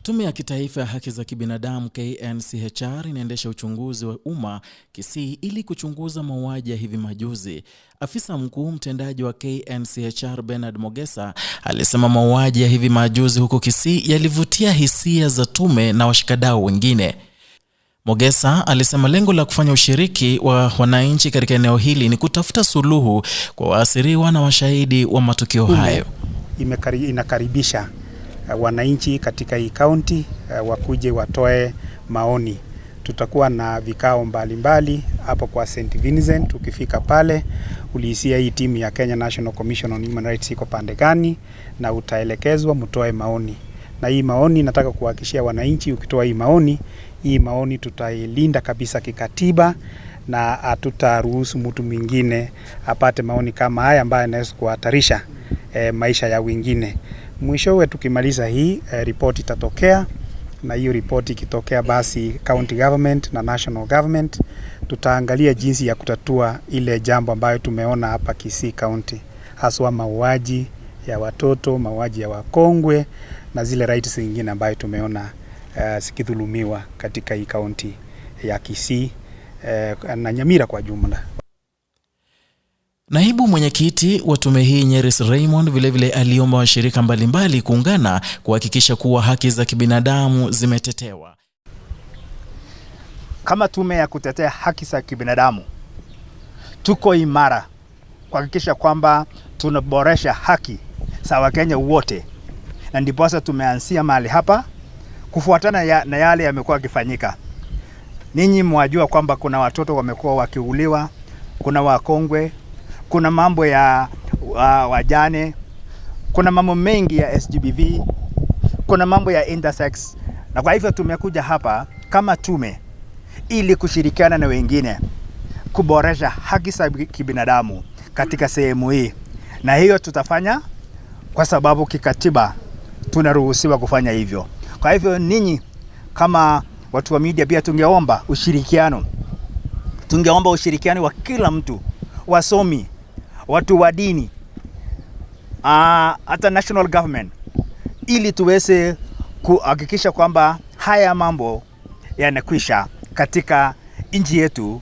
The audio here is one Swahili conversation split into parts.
Tume ya Kitaifa ya Haki za Kibinadamu KNCHR inaendesha uchunguzi wa umma Kisii ili kuchunguza mauaji ya hivi majuzi. Afisa mkuu mtendaji wa KNCHR Bernard Mogesa alisema mauaji ya hivi majuzi huko Kisii yalivutia hisia za tume na washikadau wengine. Mogesa alisema lengo la kufanya ushiriki wa wananchi katika eneo hili ni kutafuta suluhu kwa waathiriwa na washahidi wa matukio hayo. Inakaribisha wananchi katika hii kaunti wakuje watoe maoni. Tutakuwa na vikao mbalimbali hapo kwa St Vincent. Ukifika pale ulizia hii timu ya Kenya National Commission on Human Rights iko pande gani, na utaelekezwa mtoe maoni. Na hii maoni nataka kuhakikishia wananchi, ukitoa hii maoni tutailinda kabisa kikatiba na hatutaruhusu mtu mwingine apate maoni kama haya ambayo yanaweza kuhatarisha maisha ya wengine. Mwishowe tukimaliza hii ripoti itatokea, na hiyo ripoti ikitokea, basi county government na national government tutaangalia jinsi ya kutatua ile jambo ambayo tumeona hapa Kisii County, haswa mauaji ya watoto, mauaji ya wakongwe na zile rights zingine ambayo tumeona zikidhulumiwa katika hii county ya Kisii na Nyamira kwa jumla. Naibu mwenyekiti wa tume hii Nyeris Raymond vilevile aliomba washirika mbalimbali kuungana kuhakikisha kuwa haki za kibinadamu zimetetewa. Kama tume ya kutetea haki za kibinadamu tuko imara kuhakikisha kwamba tunaboresha haki za Wakenya wote, na ndiposa tumeanzia mahali hapa kufuatana na yale yamekuwa yakifanyika. Ninyi mwajua kwamba kuna watoto wamekuwa wakiuliwa, kuna wakongwe, kuna mambo ya wajane, kuna mambo mengi ya SGBV, kuna mambo ya intersex, na kwa hivyo tumekuja hapa kama tume ili kushirikiana na wengine kuboresha haki za kibinadamu katika sehemu hii, na hiyo tutafanya kwa sababu kikatiba tunaruhusiwa kufanya hivyo. Kwa hivyo ninyi kama watu wa media pia tungeomba ushirikiano, tungeomba ushirikiano wa kila mtu, wasomi, watu wa dini, hata national government, ili tuweze kuhakikisha kwamba haya mambo yanakwisha katika nchi yetu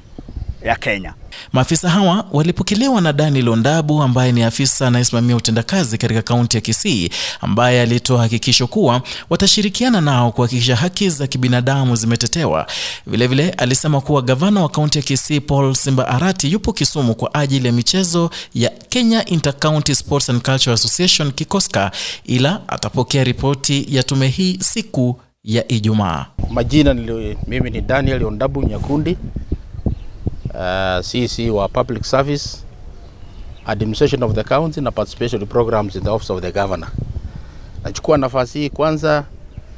ya Kenya. Maafisa hawa walipokelewa na Daniel Ondabu ambaye ni afisa anayesimamia utendakazi katika kaunti ya Kisii, ambaye alitoa hakikisho kuwa watashirikiana nao kuhakikisha haki za kibinadamu zimetetewa. Vilevile alisema kuwa gavana wa kaunti ya Kisii Paul Simba Arati yupo Kisumu kwa ajili ya michezo ya Kenya Inter-County Sports and Cultural Association KICOSCA, ila atapokea ripoti ya tume hii siku ya Ijumaa. Majina mimi ni Daniel Ondabu Nyakundi, CC wa Public Service, Administration of the County na Participation Programs in the Office of the Governor. Nachukua nafasi hii kwanza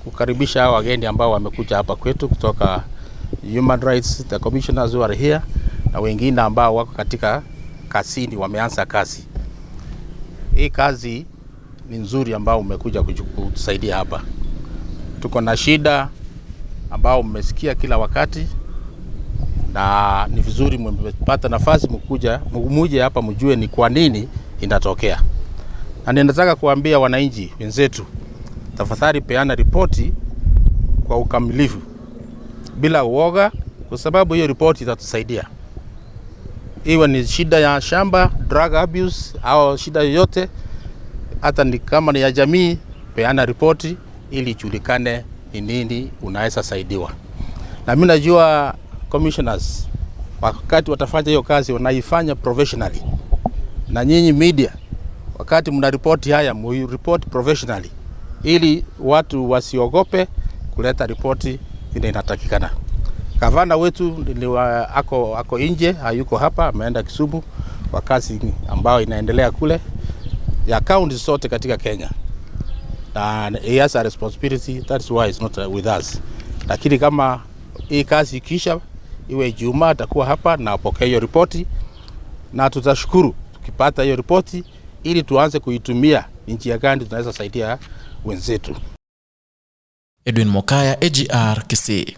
kukaribisha hao wageni ambao wamekuja hapa kwetu kutoka Human Rights, the commissioners who are here na wengine ambao wako katika kazini wameanza kazi. Hii kazi ni nzuri ambao umekuja kutusaidia hapa. Tuko na shida ambao mmesikia kila wakati na ni vizuri mmepata nafasi mkuja muje hapa mjue ni kwa nini inatokea. Na ninataka kuambia wananchi wenzetu, tafadhali peana ripoti kwa ukamilifu bila uoga, kwa sababu hiyo ripoti itatusaidia, iwe ni shida ya shamba, drug abuse au shida yoyote, hata ni kama ni ya jamii, peana ripoti ili ijulikane ni nini unaweza saidiwa. Na mimi najua commissioners wakati watafanya hiyo kazi wanaifanya professionally, na nyinyi media wakati mnaripoti haya report professionally, ili watu wasiogope kuleta ripoti vile inatakikana. Gavana wetu ako nje, hayuko hapa, ameenda Kisumu kwa kazi ambayo inaendelea kule ya kaunti zote katika Kenya, na he has a responsibility, that's why he's not with us. Lakini kama hii kazi ikisha, iwe Ijumaa atakuwa hapa na apokee hiyo ripoti, na tutashukuru tukipata hiyo ripoti ili tuanze kuitumia ni njia gani tunaweza saidia wenzetu. Edwin Mokaya, AGR, Kisii.